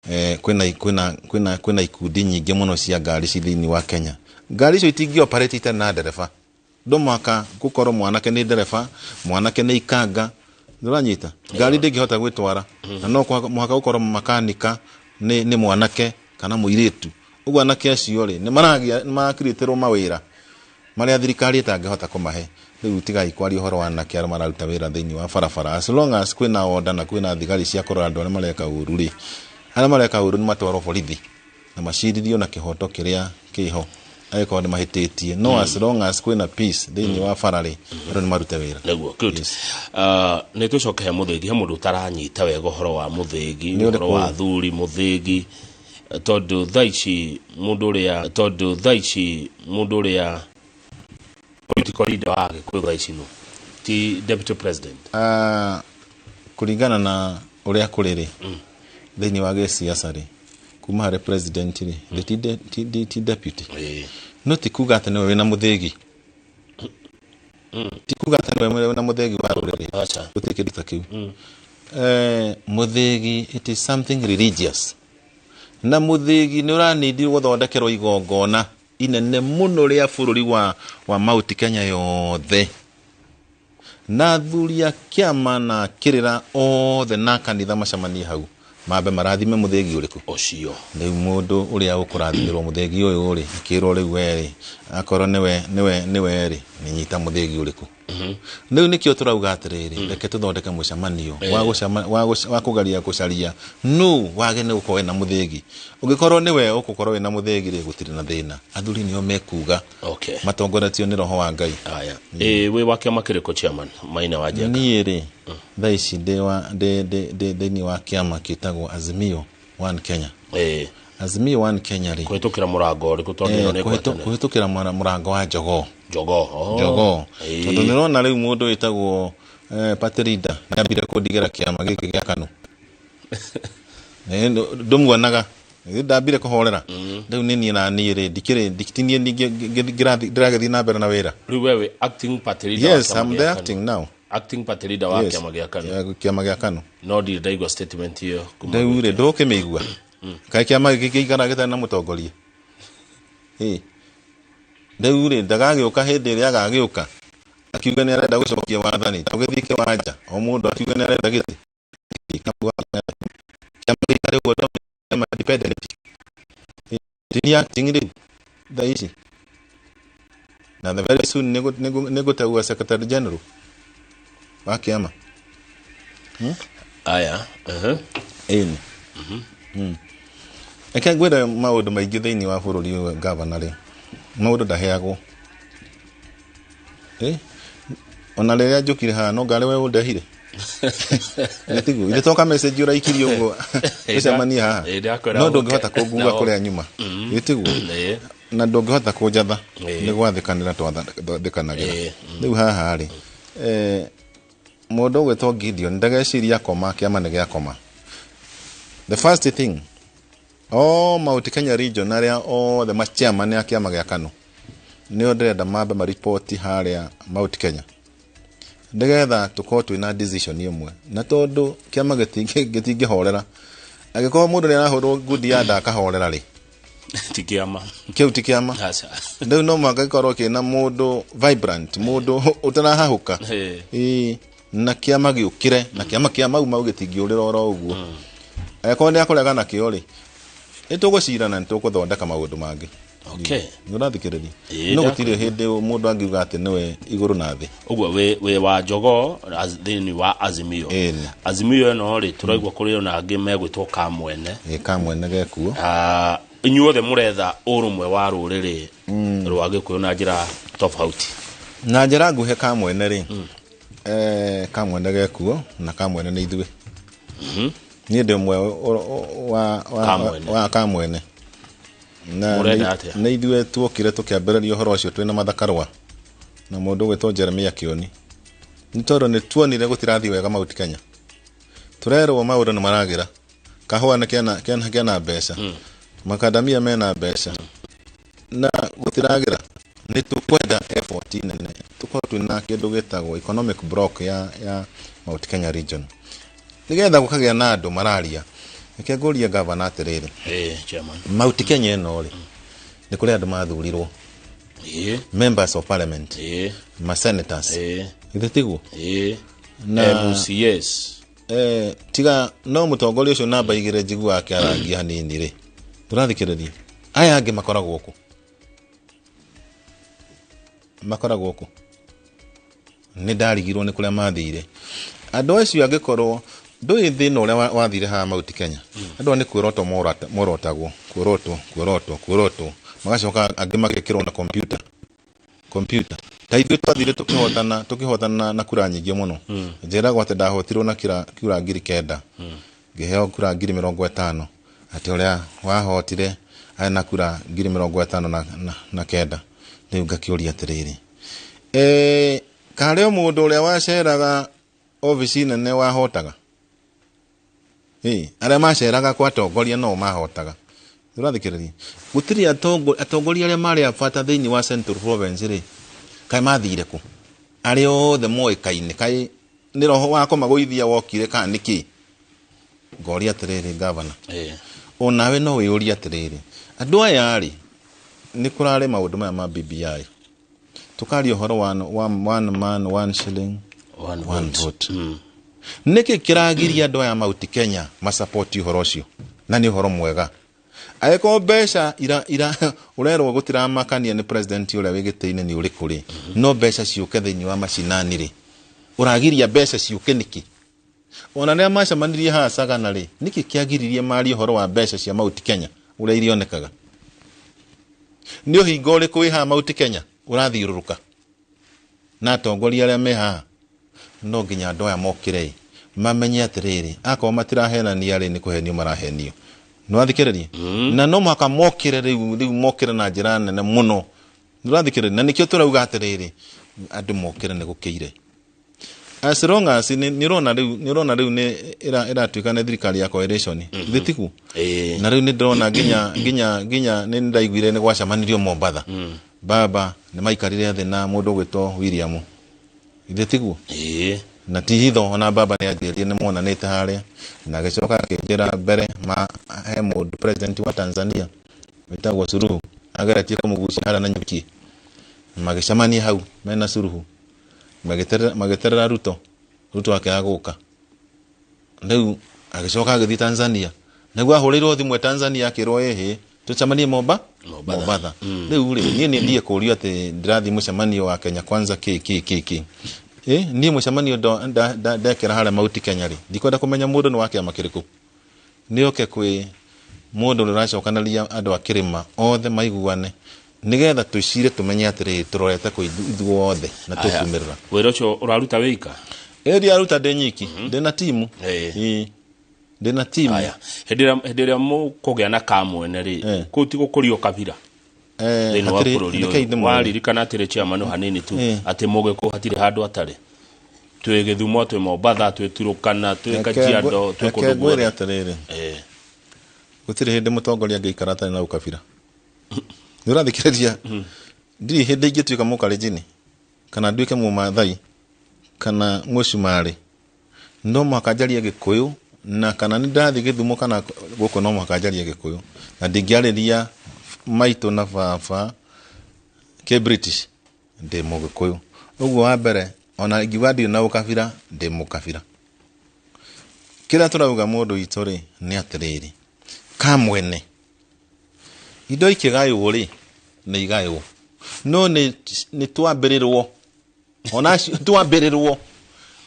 Kwĩna ikundi nyingĩ mũno cia ngari ci thĩinĩ wa Kenya. Ngari icio itingĩ operate itarĩ na ndereba. Ndo mũhaka gũkorwo mwanake nĩ ndereba, mwanake nĩ ikanga. Nĩũranyita? Ngari ndĩngĩhota gwĩtwara, na no mũhaka gũkorwo makanika nĩ mwanake kana mũirĩtu. Ũguo anake acio rĩ, nĩ maragĩa, nĩ marakirĩtĩrwo mawĩra marĩa thirikari ĩtangĩhota kũmahe. Rĩu tigai kwaria ũhoro wa anake arĩa mararuta wĩra thĩinĩ wa barabara. As long as kwĩna order na kwĩna thigari cia kũrora andũ arĩa mareka ũru rĩ, arĩa mareka ũru nĩ matwarwo borithi na macirithio na kĩhoto kĩrĩa kĩho angĩkorwo nĩ mahĩtĩtie. No as long as kwĩna peace thĩinĩ wa bara rĩ, andũ nĩ marute wĩra. Nĩguo, good. Yes. Nĩ tũcoke he mũthĩgi. He mũndũ ũtaranyita wega ũhoro wa mũthĩgi, Nĩ ũhoro wa ũrĩkũ? thuri mũthĩgi, tondũ thaa ici mũndũ ũrĩa, tondũ thaa ici mũndũ ũrĩa political leader wa Gĩkũyũ thaa ici no ti deputy president? Kũringana na ũrĩa kũrĩ rĩ, thĩinĩ wa gĩsiasa rĩ, kuma harĩ president rĩ, ti deputy. No ti kuga atĩ nĩwe wĩna mũthĩgi, ti kuga atĩ nĩwe wĩna mũthĩgi wa rũrĩrĩ. Aca. Gũtirĩ kĩndũ ta kĩu. Mũthĩgi, it is something religious, na mũthĩgi nĩ ũranindi gũthondekerwo igongona inene mũno rĩa bũrũri wa Mount Kenya yothe, na athuri a kĩama na kĩrĩra othe na kanitha macemanie hau, mambe marathime mũthĩgi ũrĩkũ? Ũcio. Rĩu mũndũ ũrĩa ũkũrathimĩrwo mũthĩgi ũyũ rĩ, akĩrwo rĩu we rĩ, akorwo nĩwe rĩ, nĩ nyita mũthĩgi ũrĩkũ. Rĩu nĩkĩo tũrauga atĩrĩrĩ, reke tũthondeke mũcemanio wa kũgeria gũcaria nũ wage nĩ gũkorwo wĩna mũthĩgi. Ũngĩkorwo nĩwe ũgũkorwo wĩna mũthĩgi rĩ, gũtirĩ na thĩna. Athuri nĩo mekuga, matongoretio nĩ roho wa Ngai. Aya, ĩ wĩ wa kĩama kĩrĩkũ, chairman Maina wa Njenga? Niĩ rĩ, thaa ici ndĩ wa ndĩ ndĩ ndĩ thĩinĩ wa kĩama kĩtagwo Azimio One Kenya. Azimio One Kenya rĩ, Kũhĩtũkĩra mũrango ũrĩkũ, tondũ ĩno nĩ ngwatanĩro? Kũhĩtũkĩra mũrango wa jogoo. Jogoo, oh. Jogoo, tondũ nĩrona rĩu mũndũ wĩtagwo party leader nĩambire kũndigĩra kĩama gĩkĩ gĩa KANU. Ndũmuonaga. Ndambire kũhorera. Rĩu nĩ niĩ na niĩ rĩ, ndikĩrĩ ti niĩ ndĩragĩthiĩ na mbere na wĩra. Rĩu we wĩ acting party leader wa Yes, kĩama I'm gĩa the KANU. acting now. Acting party leader wa Yes. kĩama gĩa KANU. Kĩama gĩa KANU. No ndirĩ ndaigua statement ĩyo kuma Rĩu rĩ, gwĩ. ndũkĩmĩigua kaĩ kĩama gĩkĩ gĩikara gĩtarĩ na mũtongoria? Ĩ, rĩu rĩ, ndagagĩũka hĩndĩ ĩrĩa agagĩũka akiuga nĩ arenda gũcokia wathani, tũgĩthiĩ kĩwanja, o mũndũ akiuga nĩ arenda gĩtĩ. Kĩama gĩikare ũguo kĩama independent? Ĩ, ti acting rĩu thaa ici, na the very soon nĩngũteua secretary general wa kĩama. Aya. Ĩni, reke ngwĩre maũndũ maingĩ thĩinĩ wa bũrũri ũyũ. Gavana rĩ, maũndũ ndaheagwo. Ona rĩrĩa njũkire haha, no ngarĩ we ũndehire. Nĩ tiguo ithe toka message ũraikirie ũguo tũcemanie haha? Ĩ, ndakwĩra No ũke. ndũngĩhota kũngua kũrĩa nyuma, ĩ tiguo? Na ndũngĩhota kũnjatha. Nĩ gwathĩkanĩra twathĩkanagĩra. Rĩu haha rĩ, mũndũ ũgwĩtwo Gideon ndageciria koma kĩama nĩ gĩakoma. The first thing, o Mount Kenya region arĩa othe machairman a kĩama gĩa KANU, nĩo ndĩrenda mambe maripoti harĩa Mount Kenya, nĩgetha tũkorwo twĩna decision ĩmwe, na tondũ kĩama gĩtingĩhorera angĩkorwo mũndũ nĩ arahũrwo ngundi ya nda akahorera rĩ, Ti kĩama. Kĩu ti kĩama. Aca. Rĩu no mũhaka gĩkorwo kĩna mũndũ vibrant, mũndũ ũtarahahũka. Ĩĩ, na kĩama gĩũkĩre, na kĩama kĩa Mau Mau gĩtingĩũrĩra oro ũguo. Angĩkorwo nĩ akũrega nakĩo rĩ, nĩ tũgũcirana, nĩ tũgũthondeka maũndũ mangĩ. Nĩ ũrathikĩrĩria? No gũtirĩ hĩndĩ mũndũ angiuga atĩ nĩwe igũrũ na thĩ. Ũguo wĩ wa jogoo thĩinĩ wa Azimio? Ĩni. Azimio ĩno rĩ, tũraigua kũrĩ ona angĩ megwĩtwo Kamwene. Ĩ, Kamwene gekuo. Ah, inyuothe mũretha ũrũmwe wa rũrĩrĩ rwa Gĩkũyũ na njĩra tofauti? Na njĩra nguhĩ, Kamwene rĩ, Kamwene gekuo, na Kamwene nĩ ithuĩ. Niĩ ndĩ ũmwe wa Kamwene. wa Kamwene. Na Mũrenda atĩa? Nĩ ithuĩ tuokire tũkĩambĩrĩria ũhoro ũcio twĩna Mathakarũa na mũndũ ũgwĩtwo Jeremia Kĩoni, nĩ tondũ nĩ tuonire gũtirathiĩ wega Mount Kenya. Tũrerwo maũndũ nĩ maragĩra, kahũa nĩ kena mbeca, makadamia mena mbeca, na gũtiragĩra. Nĩ tũkwenda effort nene, tũkorwo twĩna kĩndũ gĩtagwo economic block ya Mount Kenya region, nĩgetha gũkagĩa na andũ mararia. Reke ngũrie gavana atĩrĩrĩ. Chairman. Mount Kenya ĩno rĩ, nĩ kũrĩ andũ mathurirwo members of parliament, ma senators, githĩ tiguo? Ĩĩ. Na- MCS. Tiga no mũtongoria ũcio namba 2 njiguaga akĩarangia hanini rĩ, tũrathikĩrĩria aya angĩ makoragwo kũ, makoragwo kũ? Nĩ ndarigirwo nĩ kũrĩa mathire andũ acio. Angĩkorwo ndũĩ thĩna ũrĩa wathire haha Mount Kenya, andũ aya nĩ kwĩrotwo morotagwo, kwĩrotwo, kwĩrotwo, kwĩrotwo, magacoka angĩ magekĩrwo na computer, computer. Ta ithuĩ twathire tũkĩhotana, tũkĩhotana na kura nyingĩ mũno. Njĩragwo atĩ ndahotirwo na kura 9,000, ngĩheo kura 50,000, atĩ ũrĩa wahotire arĩ na kura 59,000. Rĩu ngakĩũria atĩrĩrĩ, karĩ o mũndũ ũrĩa waceraga obici nene wahotaga? Arĩa maceraga kwa atongoria no mahotaga? Ũrathikĩrĩria, gũtirĩ atongoria arĩa marĩ a bata thĩinĩ wa Central Province rĩ, kaĩ mathire kũ? Arĩa othe moĩkaine, kaĩ nĩ roho wa kũmagũithia wokire kana nĩkĩ? Ngoria atĩrĩrĩ, gavana, onawe no wĩyũrie atĩrĩrĩ, andũ aya rĩ, nĩ kũrarĩ maũndũ maya ma BBI, tũkaria ũhoro wa one man one shilling one one vote. Vote. Nĩkĩ kĩragiria andũ aya Mount Kenya masapoti ũhoro ũcio? Na nĩ ũhoro mwega angĩkorwo mbeca ira ira ũrerwo gũtiramakania nĩ president ũrĩa wĩ gĩtĩ-inĩ nĩ ũrĩkũ rĩ, no mbeca ciũke thĩinĩ wa macinani rĩ, ũragiria mbeca ciũke nĩkĩ? Ona rĩrĩa macemanirie haha Sagana rĩ, nĩkĩ kĩagiririe marie ũhoro wa mbeca cia Mount Kenya ũrĩa irionekaga? Nĩ ũhinga ũrĩkũ wĩ haha Mount Kenya ũrathiũrũrũka na atongoria arĩa me haha? No nginya andũ aya mokĩre ĩ, mamenye atĩrĩrĩ, akorwo matirahenania rĩ, nĩ kũhenio marahenio. Nĩwathikĩrĩria, na no mũhaka mokĩre rĩu, rĩu mokĩre na njĩra nene mũno. Nĩũrathikĩrĩria, na nĩkĩo tũrauga atĩrĩrĩ, andũ mokĩre, nĩ gũkĩire. As long as nĩ ũrona rĩu, nĩ ũrona rĩu nĩ ĩratuĩka nĩ thirikari ya coalition, githĩ tiguo? Ĩĩ. Na rĩu nĩ ndĩrona nginya nĩ ndaiguire nĩ gwacemanirio Mombatha, baba nĩ maikarire thĩ na mũndũ ũgwĩtwo William, githĩ tiguo? Ĩĩ. Na ti hitho, ona baba nĩ anjĩrire nĩ monanĩte harĩa, na agĩcoka akĩnjĩra mbere ma he mũndũ president wa Tanzania wĩtagwo Suluhu ageretie kũmũgucia harĩa na nyuki, magĩcemania hau mena Suluhu, magĩterera Ruto. Ruto akĩaga gũka, rĩu agĩcoka agĩthiĩ Tanzania. Nĩguo ahũrĩirwo thimũ e Tanzania, akĩrwo ĩhĩ, tũcemanie Mombatha. Mombatha. Rĩu rĩ, niĩ nĩ ndiĩ kũũrio atĩ ndĩrathiĩ mũcemanio wa Kenya Kwanza kĩ kĩ kĩ kĩ. Niĩ mũcemanio ndekĩra harĩa Mount Kenya rĩ, ndikwenda kũmenya mũndũ nĩ wa kĩama kĩrĩkũ. Nĩ oke kwĩ mũndũ ũrĩa ũracokanĩrĩria andũ a kĩrĩma othe maiguane, nĩgetha tũcire tũmenye atĩrĩrĩ, tũrorete kwĩ ithuothe na tũkumĩrĩra. Wĩra ũcio ũraruta wĩika? Ĩ, ndiaruta ndĩ nyiki, ndĩna timu. Ĩĩ, ndĩna timu. Aya, hĩndĩ ĩrĩa mũkũgĩa na kamwene rĩ, kũu ti gũkũrio kabira thĩinĩ wa bũrũri rekei ũyũ? ndĩmwĩre. Waririkana atĩrĩ, chairman, hanini tu, atĩ mũgĩkũyũ hatirĩ handũ atarĩ, twĩ Gĩthumo, twĩ Mombatha, twĩ Turukana, twĩ Kajiado, twĩ Reke kũndũ ngwĩre guothe. atĩrĩrĩ, gũtirĩ hĩndĩ mũtongoria angĩikara atarĩ na ũkabira. Nĩ ũrathikĩrĩria? Ndirĩ hĩndĩ ingĩtuĩka mũkalenjini kana nduĩke mũmathai kana mũcumarĩ. No mũhaka njarie Gĩkũyũ, na kana nĩ ndathiĩ Gĩthumo kana gũkũ, no mũhaka njarie Gĩkũyũ, na ndingĩarĩria maitũ na baba kĩ British. Ndĩ mũgĩkũyũ. Ũguo wa mbere, ona ingiuga ndirĩ na ũkabira, ndĩ mũkabira. Kĩrĩa tũrauga mũndũ witũ rĩ, nĩ atĩrĩrĩ, kamwene indo ikĩgaywo rĩ, nĩ igaywo, no nĩ twambĩrĩrwo, ona acio twambĩrĩrwo,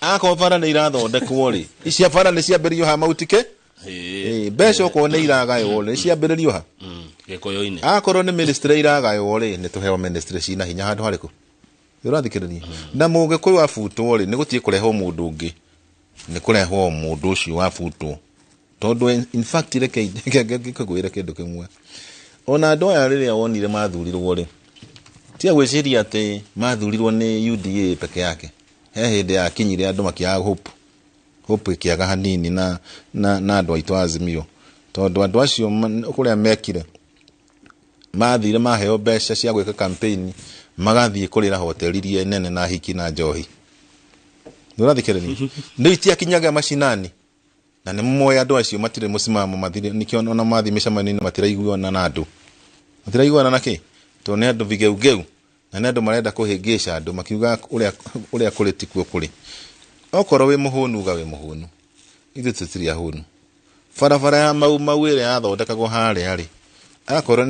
akorwo bara nĩ irathondekwo rĩ, icia bara nĩ ciambĩrĩrio ha mautike. Mbeca okorwo nĩ iragaywo rĩ, nĩ ciambĩrĩrio ha? Gĩkũyũ-inĩ. Akorwo nĩ ministry iragaywo rĩ, nĩ tũheo ministry cina hinya handũ harĩkũ? Ũrathikĩrĩria, na mũgĩkũyũ abutwo rĩ, nĩ gũtiĩ kũrehwo mũndũ ũngĩ, nĩ kũrehwo mũndũ ũcio wabutwo, tondũ in fact reke ngĩkwĩre kĩndũ kĩmwe, ona andũ aya rĩrĩa wonire mathurirwo rĩ, tiga gwĩciria atĩ mathurirwo nĩ UDA peke yake. He hĩndĩ yakinyire andũ makĩaga hope, hope ĩkĩaga hanini na andũ aitũ a Azimio, tondũ andũ acio kũrĩa mekire, mathire maheo mbeca cia gwĩka campaign, magathiĩ kũrĩra hoteli iria nene na hiki na njohi. Nĩ ũrathikĩrĩria? Nĩ itiakinyaga macinani. Na nĩ moĩ andũ acio matirĩ mũsimamo, mathire nĩkĩo ona mathiĩ mĩcemanio-inĩ matiraiguana na andũ. Matiraiguana na kĩ? Tondũ nĩ andũ vigeugeu na nĩ andũ marenda kũhĩngĩca andũ makiuga ũrĩa ũrĩa kũrĩ tikuo kũrĩ. Okorwo wĩ mũhũnu uga wĩ mũhũnu, ithuĩ tũtirĩ ahũnu. Barabara ya Mau Mau ĩrĩa yathondekagwo harĩa rĩ, akorwo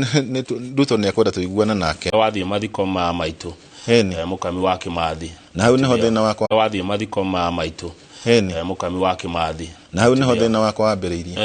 Ruto nĩ ekwenda tũiguane nake. Wathiĩ mathiko ma maitũ, Ĩni. Mũkami wa Kĩmathi. Na hau nĩho thĩna wakwa. Wathiĩ mathiko ma maitũ, Ĩni. Mũkami wa Kĩmathi. Na hau nĩho thĩna wakwa wambĩrĩirie.